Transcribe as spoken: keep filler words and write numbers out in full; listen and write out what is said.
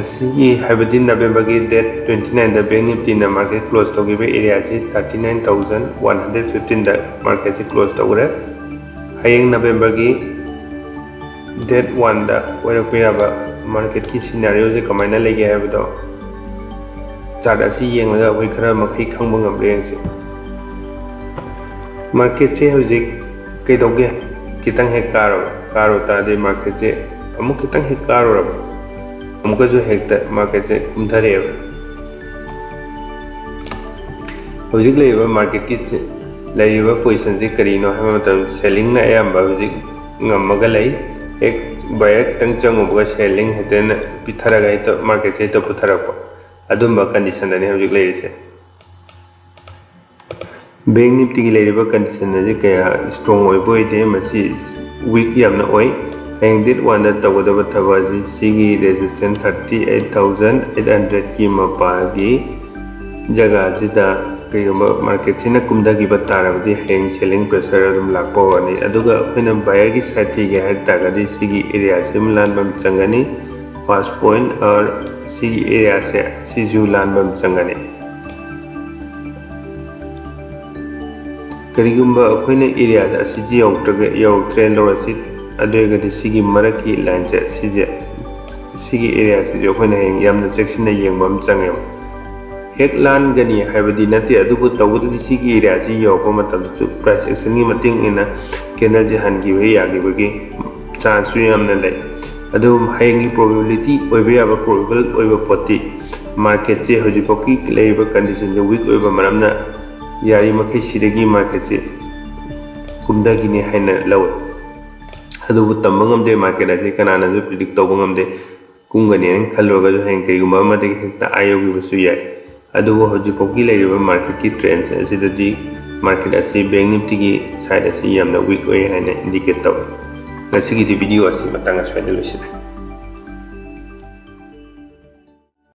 ꯉꯁꯤꯒꯤ, ꯍꯥꯏꯕꯗꯤ November ꯒꯤ date twenty nine ꯗ Bank Nifty ꯅ market close ꯇꯧꯈꯤꯕ area ꯑꯁꯤ thirty nine thousand one hundred fifteen ꯗ market ꯁꯤ close ꯇꯧꯈ꯭ꯔꯦ꯫ ꯍꯌꯦꯡ November ꯒꯤ date one ꯗ ꯑꯣꯏꯔꯛꯄ ꯌꯥꯕ market ꯀꯤ scenario ꯁꯦ ꯀꯃꯥꯏꯅ ꯂꯩꯒꯦ ꯍꯥꯏꯕꯗꯣ chart ꯑꯁꯤ ꯌꯦꯡꯂꯒ ꯑꯩꯈꯣꯏ ꯈꯔ ꯃꯈꯩ ꯈꯪꯕ ꯉꯝꯕ꯭ꯔꯥ ꯌꯦꯡꯁꯤ꯫ Market ꯁꯦ ꯍꯧꯖꯤꯛ ꯀꯩꯗꯧꯒꯦ? ꯈꯤꯇꯪ ꯍꯦꯛ ꯀꯥꯔꯕ, ꯀꯥꯔꯨ ꯇꯥꯔꯗꯤ market ꯁꯦ ꯑꯃꯨꯛ ꯈꯤꯇꯪ ꯍꯦꯛ ꯀꯥꯔꯨꯔꯕ, ꯑꯃꯨꯛꯀꯁꯨ ꯍꯦꯛꯇ market ꯁꯦ ꯀꯨꯝꯊꯔꯛꯑꯦꯕ꯫ ꯍꯧꯖꯤꯛ ꯂꯩꯔꯤꯕ market ꯀꯤ ꯁꯤ-, ꯂꯩꯔꯤꯕ position ꯁꯤ ꯀꯔꯤꯅꯣ ꯍꯥꯏꯕ ꯃꯇꯝꯗ, selling ꯅ ꯑꯌꯥꯝꯕ ꯍꯧꯖꯤꯛ ꯉꯝꯃꯒ ꯂꯩ꯫ ꯍꯦꯛ buyer ꯈꯤꯇꯪ ꯆꯪꯉꯨꯕꯒ selling ꯍꯦꯛꯇ ꯄꯤꯊꯔꯒ ꯍꯦꯛꯇ market ꯁꯦ ꯍꯦꯛꯇ ꯄꯨꯊꯔꯛꯄ, ꯑꯗꯨꯝꯕ condition ꯗꯅꯤ ꯍꯧꯖꯤꯛ ꯂꯩꯔꯤꯁꯦ꯫ Bank Nifty ꯒꯤ ꯂꯩꯔꯤꯕ condition ꯑꯁꯤ ꯀꯌꯥ strong ꯑꯣꯏꯕ ꯑꯣꯏꯗꯦ, ꯃꯁꯤ weak ꯌꯥꯝꯅ ꯑꯣꯏ꯫ ꯍꯌꯦꯡ date one ꯗ ꯇꯧꯒꯗꯕ ꯊꯕꯛ ꯑꯁꯤ ꯁꯤꯒꯤ resistance thirty eight thousand eight hundred ꯀꯤ ꯃꯄꯥꯒꯤ ꯖꯒꯥꯁꯤꯗ ꯀꯩꯒꯨꯝꯕ market ꯁꯤꯅ ꯀꯨꯝꯊꯈꯤꯕ ꯇꯥꯔꯕꯗꯤ ꯍꯌꯦꯡ selling pressure ꯑꯗꯨꯝ ꯂꯥꯛꯄ ꯍꯧꯔꯅꯤ꯫ ꯑꯗꯨꯒ ꯑꯩꯈꯣꯏꯅ buyer ꯒꯤ side ꯊꯤꯒꯦ ꯍꯥꯏ ꯇꯥꯔꯒꯗꯤ ꯁꯤꯒꯤ area ꯁꯤ ꯑꯃ ꯂꯥꯟꯕ ꯑꯃ ꯆꯪꯒꯅꯤ, first point, or ꯁꯤꯒꯤ area ꯁꯦ ꯁꯤꯁꯨ ꯂꯥꯟꯕ ꯑꯃ ꯆꯪꯒꯅꯤ꯫ ꯀꯔꯤꯒꯨꯝꯕ ꯑꯩꯈꯣꯏꯅ area ꯑꯁꯤꯁꯤ ꯌꯧꯔꯛꯇ꯭ꯔꯒ, ꯌꯧꯔꯛꯇ꯭ꯔꯦ ꯂꯧꯔꯁꯤ, ꯑꯗꯨ ꯑꯣꯏꯔꯒꯗꯤ ꯁꯤꯒꯤ ꯃꯔꯛꯀꯤ line ꯁꯦ, ꯁꯤꯁꯦ, ꯁꯤꯒꯤ area ꯁꯤꯁꯨ ꯑꯩꯈꯣꯏꯅ ꯍꯌꯦꯡ ꯌꯥꯝꯅ ꯆꯦꯛꯁꯤꯟꯅ ꯌꯦꯡꯕ ꯑꯃ ꯆꯪꯉꯦꯕ꯫ ꯍꯦꯛ ꯂꯥꯟꯒꯅꯤ ꯍꯥꯏꯕꯗꯤ ꯅꯠꯇꯦ, ꯑꯗꯨꯕꯨ ꯇꯧꯕꯗꯗꯤ ꯁꯤꯒꯤ area ꯁꯤ ꯌꯧꯔꯛꯄ ꯃꯇꯝꯗꯁꯨ price action ꯒꯤ ꯃꯇꯨꯡ ꯏꯟꯅ candle ꯁꯦ ꯍꯟꯈꯤꯕ ꯌꯥꯈꯤꯕꯒꯤ chance ꯁꯨ ꯌꯥꯝꯅ ꯂꯩ꯫ ꯑꯗꯨ ꯍꯌꯦꯡꯒꯤ probability ꯑꯣꯏꯕ ꯌꯥꯕ, probable ꯑꯣꯏꯕ ꯄꯣꯠꯇꯤ market ꯁꯦ ꯍꯧꯖꯤꯛꯐꯥꯎꯒꯤ ꯂꯩꯔꯤꯕ condition ꯁꯦ weak ꯑꯣꯏꯕ ꯃꯔꯝꯅ ꯌꯥꯔꯤꯃꯈꯩ ꯁꯤꯗꯒꯤ market ꯁꯦ ꯀꯨꯝꯊꯈꯤꯅꯤ ꯍꯥꯏꯅ ꯂꯧꯏ꯫ ꯑꯗꯨꯕꯨ ꯇꯝꯕ ꯉꯝꯗꯦ, market ꯑꯁꯤ ꯀꯅꯥꯅꯁꯨ predict ꯇꯧꯕ ꯉꯝꯗꯦ꯫ ꯀꯨꯝꯒꯅꯤ ꯍꯥꯏꯅ ꯈꯜꯂꯨꯔꯒꯁꯨ ꯍꯌꯦꯡ ꯀꯔꯤꯒꯨꯝꯕ ꯑꯃꯗꯒꯤ ꯍꯦꯛꯇ ꯑꯥ ꯌꯧꯈꯤꯕꯁꯨ ꯌꯥꯏ꯫ ꯑꯗꯨꯕꯨ ꯍꯧꯖꯤꯛꯐꯥꯎꯒꯤ ꯂꯩꯔꯤꯕ market ꯀꯤ trend ꯑꯁꯤꯗꯗꯤ market ꯑꯁꯤ Bank Nifty ꯒꯤ side ꯑꯁꯤ ꯌꯥꯝꯅ weak ꯑꯣꯏ ꯍꯥꯏꯅ indicate ꯇꯧꯏ꯫ ꯉꯁꯤꯒꯤꯗꯤ video ꯑꯁꯤ ꯃꯇꯥꯡ ꯑꯁ꯭ꯋꯥꯏꯗ ꯂꯣꯏꯁꯤꯜꯂꯦ꯫